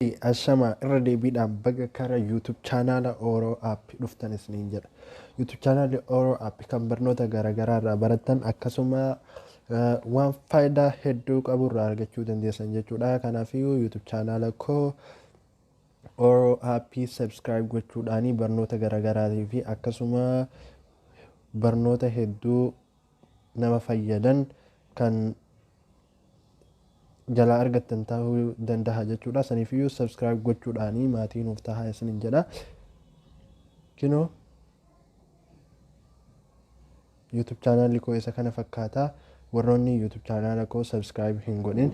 Ashamaa irra deebiidhaan baga kara YouTube chaanaala Oro App dhuftan isiniin jedha. YouTube chaanaalli Oro App kan barnoota garaagaraa irraa barattan akkasuma waan faayidaa hedduu qabu irraa argachuu dandeessan jechuudha. Kanaafiyyuu YouTube chaanaala koo Oro App subscribe gochuudhaanii barnoota garaagaraatii fi akkasuma barnoota hedduu nama fayyadan kan jalaa argattan ta'uu danda'a jechuudha. Saniifiyyuu subscribe gochuudhaanii maatii nuuf tahaa isiniin jedha. Kinoo YouTube chaanaalli koo isa kana fakkaata. Warroonni YouTube chaanaala koo subscribe hin godhin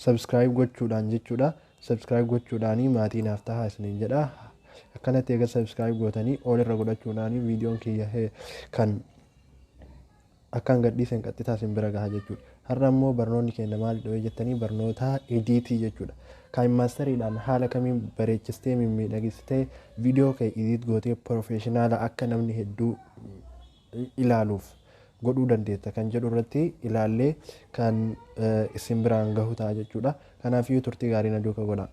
subscribe gochuudhaan jechuudha. Subscribe gochuudhaanii maatii naaf tahaa isiniin jedha. Akkanatti eega subscribe gootanii ol irra godhachuudhaanii viidiyoon kiyya kan akkaan gadhiisen qaxxitaa isin bira gaha jechuudha. Har'a immoo barnoonni keenya maal yoo jettanii barnoota ediitii jechuudha. KineMasteriidhaan haala kamiin bareechistee mimmiidhagsitee viidiyoo kee edit gootee professionaala akka namni hedduu ilaaluuf godhuu dandeetta kan jedhu irratti ilaallee kan isin biraan gahu ta'a jechuudha. Kanaafiyyuu turtii gaarii na duuka godhaa.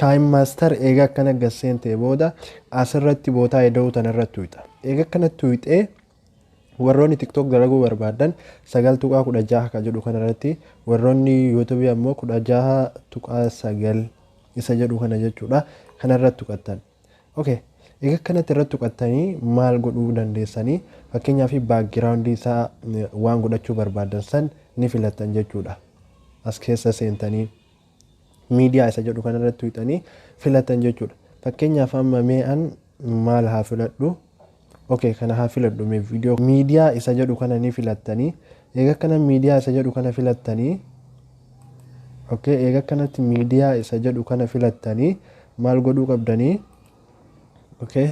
KineMaster eega akkana gad seentee booda asirratti bootaa ida'uu tanarratti tuqxa. Eega akkana tuqxee warroonni TikTok dalaguu barbaadan 9.16 kan jedhu kanarratti, warroonni YouTube ammoo 16.9 isa jedhu kana jechuudha. Kanarratti tuqattan. Okay. Egaa akkanatti irratti tuqattanii maal godhuu dandeessanii? Fakkeenyaaf background isaa waan godhachuu barbaadan san ni filattan jechuudha. As keessa seentanii miidiyaa isa jedhu kanarratti tuqxanii filatan jechuudha. Fakkeenyaaf amma mee an maal haa filadhu? Okay, kana haa filadhu mee viidiyoo miidiyaa isa jedhu kana ni filattanii. Egaa akkana miidiyaa isa jedhu kana filattanii, okay, egaa akkanatti miidiyaa isa jedhu kana filattanii maal godhuu qabdanii? Okay.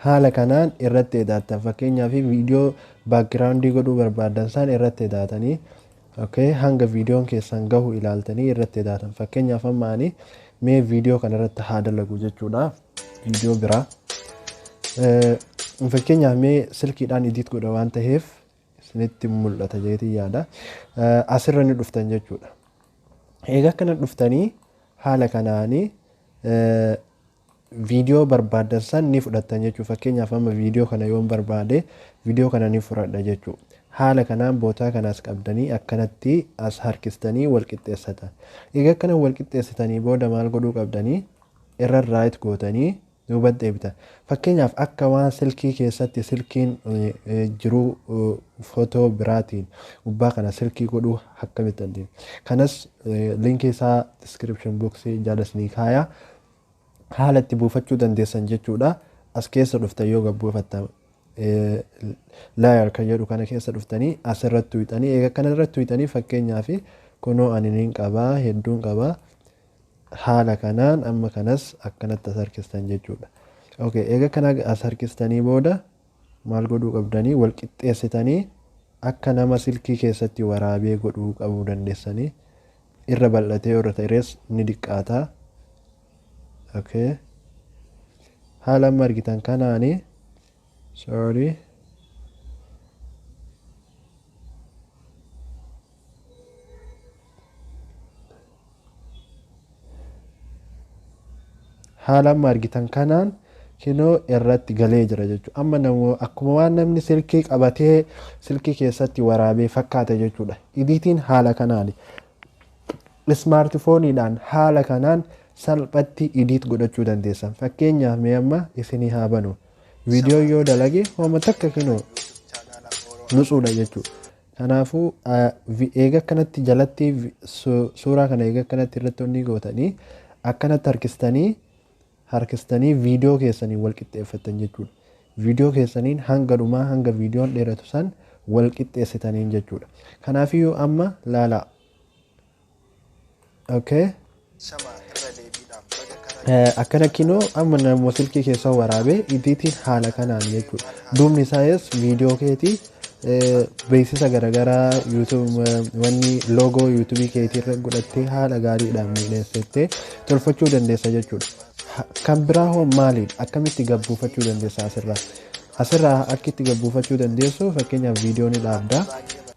Haala kanaan irratti edaattan. Fakkeenyaaf viidiyoo background godhuu barbaadan san irratti edaatanii, okay, hanga viidiyoon keessan gahu ilaaltanii irratti edaatan. Fakkeenyaaf amma ani mee viidiyoo kana irratti haa dalagu jechuudha. Viidiyoo biraa. Fakkeenyaaf mee silkiidhaan edit godha waan ta'eef isinitti mul'ata jedheetiin yaada. Asirra ni dhuftan jechuudha. Egaa akkana dhuftanii haala kanaanii viidiyoo barbaaddan san ni fudhattan jechuudha. Fakkeenyaaf amma viidiyoo kana yoon barbaade viidiyoo kana ni fudhadha jechuudha. Haala kanaan bootaa kanas qabdanii akkanatti as harkistanii wal qixxeessatan. Egaa akkana wal qixxeessitanii booda maal godhuu qabdanii? Irra right gootanii duubatti deebitan. Fakkeenyaaf akka waan silkii keessatti silkiin jiruu footoo biraatiin gubbaa kana silkii godhuu akkamitti dandeenya? Kanas linkii isaa description box jala isinii kaaya. Haala itti buufachuu dandeessan jechuudha. As keessa dhuftan yoo gabbuufattan layer kan jedhu kana keessa dhuftanii asirratti tuqxanii, egaa kana irratti tuqxanii fakkeenyaaf kunoo ani niin qabaa hedduun qabaa, haala kanaan amma kanas akkanatti as harkistan jechuudha. Okay, egaa kana as harkistanii booda maal godhuu qabdanii? Wal qixxeessitanii akka nama silkii keessatti waraabee godhuu qabuu dandeessanii. Irra bal'atee yoo irra ta'es ni diqqaata. Okay. Haala amma argitan kanaani, sorry. Haala amma argitan kanaan kinoo irratti galee jira jechuudha. Amma namoo akkuma waan namni silkii qabatee silkii keessatti waraabee fakkaata jechuudha. Editiin haala kanaani. Ismaartifooniidhaan haala kanaan salphatti edit godhachuu dandeessan. Fakkeenyaaf mee amma isinii haa banu. Viidiyoo yoo dalage hooma takka kinoo nutsuudha jechuudha. Kanaafuu eega akkanatti jalatti suuraa kana eega akkanatti irratti onni gootanii akkanatti harkistanii harkistanii viidiyoo keessanii wal qixxeeffattan jechuudha. Viidiyoo keessaniin hanga dhumaa hanga viidiyoon dheeratu san wal qixxeessitaniin jechuudha. Kanaafiyyuu amma laalaa. Okay. Akkana kinoo amma nama silkii keessa waraabee editiin haala kanaan jechuudha. Duubni isaas viidiyoo keetii Beeksisa garaagaraa wanni loogoo YouTubeii keetii irra godhattee haala gaariidhaan miidhagsiftee tolfachuu dandeessa jechuudha. Kan biraa hoo maaliidha? Akkamitti gabbuufachuu dandeessa asirraa? Asirraa akka itti gabbuufachuu dandeessu, fakkeenyaaf viidiyoo ni dhaabda.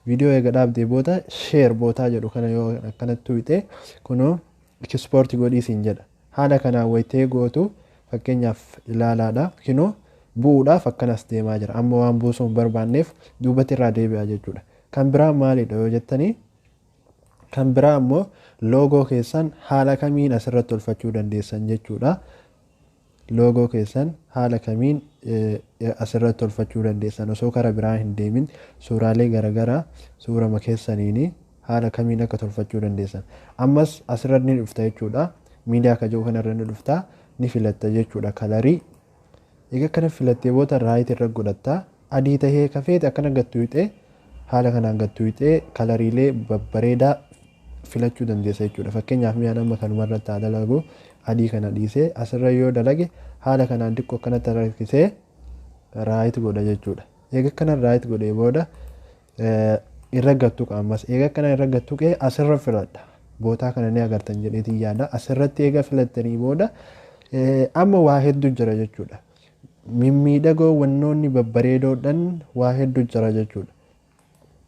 Viidiyoo eega dhaabdee booda share bootaa jedhu kana yoo akkanatti tuqxe, kunoo export godhii siin jedha. Haala kanaan wayitee gootu, fakkeenyaaf ilaalaadha. Kinoo bu'uudhaaf akkanas deemaa jira. Amma waan buusuu hin barbaanneef duubatti irraa deebi'a jechuudha. Kan biraa maalidha yoo jettanii, kan biraa ammoo loogoo keessan haala kamiin asirratti tolfachuu dandeessan jechuudha. Loogoo keessan haala kamiin asirratti tolfachuu dandeessan, osoo karaa biraa hin deemin suuraalee garaagaraa suurama keessaniini haala kamiin akka tolfachuu dandeessan. Ammas asirra ni dhufta jechuudha. Miidiyaa kajoo kanarra ni dhufta, ni filatta jechuudha colorii. Egaa akkana filattee booda right irra godhatta. Adii tahee kafeete akkana gattuuxee, haala kanaan gattuuxee coloriilee babbareedaa filachuu dandeessa jechuudha. Fakkeenyaaf mi'a nama kanuma irratti haa dalagu, adii kana dhiisee asirra yoo dalage, haala kanaan xiqqoo akkanatti harkisee right godha jechuudha. Egaa akkana right godhee booda irra gattuqa ammas. Egaa akkana irra gattuqee asirra filadha. Bootaa kana ni agartan jedheetiin yaada. Asirratti eega filattanii booda amma waa hedduu jira jechuudha. Mimmiidhagoo wannoonni babbareedoodhaan waa hedduu jira jechuudha.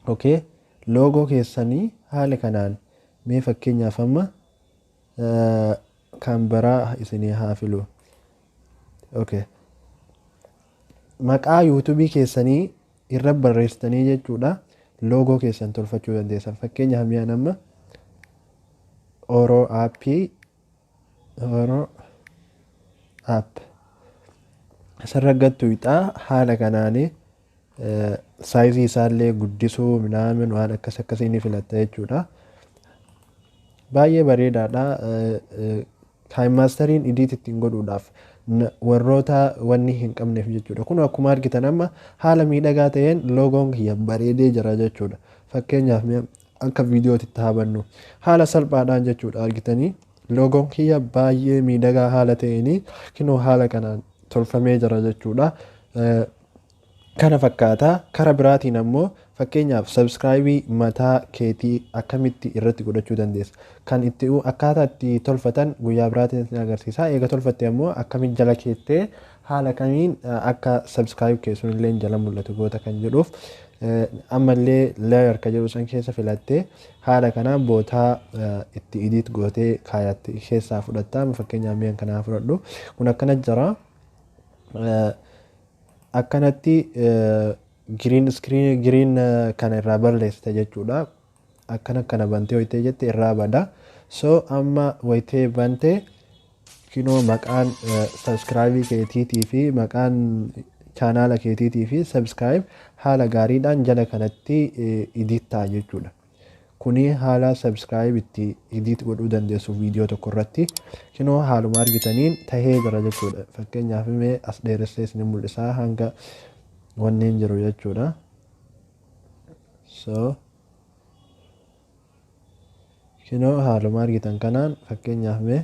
Okay. Loogoo keessanii haala kanaan mee fakkeenyaaf amma kan biraa isinii haa filu. Okay. Maqaa YouTubeii keessanii irra barreessitanii jechuudha. Loogoo keessan tolfachuu dandeessan. Fakkeenyaaf mi'aan amma Oroo Aappii, Oroo App asirra gattuuxaa, haala kanaanii sizeii isaallee guddisuu minaamin waan akkas akkasii ni filatta jechuudha. Baay'ee bareedaadha. KineMasteriin edit ittiin godhuudhaaf warroota wanni hin qabneef jechuudha. Kun akkuma argitan amma haala miidhagaa ta'een loogoon kiyya bareedee jira jechuudha. Fakkeenyaaf akka viidiyootti haa haala salphaadhaan jechuudha, argitanii loogoon kiyya baay'ee miidhagaa haala ta'een kinoo haala kanaan tolfamee jira jechuudha. Kana fakkaata. Kara biraatiin ammoo fakkeenyaaf subscribeii mataa keetii akkamitti irratti godhachuu dandeessa? Kan itti akkaataa itti tolfatan guyyaa biraatiin isin agarsiisa. Eega tolfatte ammoo akkamiin jala keettee haala kamiin akka subscribe keessun illee jala mul'atu goota kan jedhuuf, ammallee layer ka jedhu san keessa filattee haala kanaan bootaa itti edit gootee kaayatte keessaa fudhatta. Fakkeenyaaf mi'a kanaa fudhadhu, kun akkana jira. Akkanatti green screen, green kana irraa balleessita jechuudha. Akkana kana bantee wayitee jette irraa bada. So amma wayitee bantee kinoo maqaan subscribeii keetiitii fi maqaan chaanaala keetiitii fi subscribe haala gaariidhaan jala kanatti edit ta'a jechuudha. Kuni haala subscribe itti edit godhuu dandeessu viidiyoo tokko irratti kinoo haaluma argitaniin tahee jira jechuudha. Fakkeenyaaf mee as dheeressee isin mul'isaa hanga wanneen jiru jechuudha. So kinoo haaluma argitan kanaan, fakkeenyaaf mee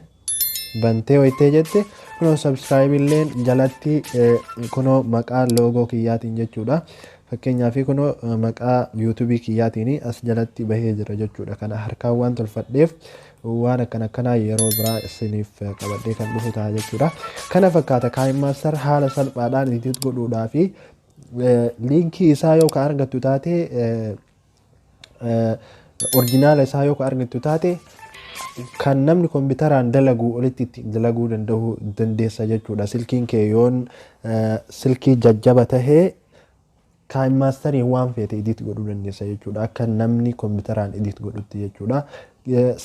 bantee wayitee jette, kunoo subscribe illeen jalatti kunoo maqaa loogoo kiyyaatiin jechuudha. Fakkeenyaaf kunoo maqaa YouTubeii kiyyaatiin as jalatti bahee jira jechuudha. Kana harkaan waan tolfadheef waan akkana akkanaa yeroo biraa isiniif qabadhee kan dhufu ta'a jechuudha. Kana fakkaata KineMaster haala salphaadhaan edit godhuudhaa fi linkii isaa yoo ka argattu taate, originala isaa yoo ka argattu taate, kan namni kompiitaraan dalagu olitti ittiin dalaguu danda'u dandeessa jechuudha. Silkiin kee yoon silkii jajjaba tahee KineMasterii waan feete edit godhuu dandeessa jechuudha. Akka namni kompiitaraan edit godhutti jechuudha.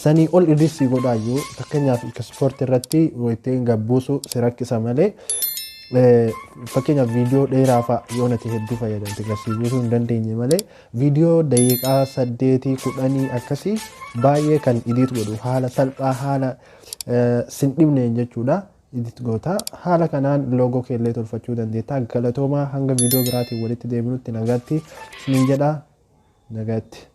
Sanii ol edit si godhaayyuu, fakkeenyaaf export irratti wayitee gabbuusu si rakkisa malee, fakkeenyaaf viidiyoo dheeraa fa'a yoo nati hedduu fayyadamte gasii buusuu hin dandeenye malee, viidiyoo daqiiqaa 8, 10 akkasii baay'ee kan edit godhu haala salphaa, haala sin dhibneen jechuudha. Edit goota, haala kanaan loogoo keellee tolfachuu dandeetta. Galatoomaa, hanga viidiyoo biraatiin walitti deebinutti nagaatti isiniin jedha, nagaatti.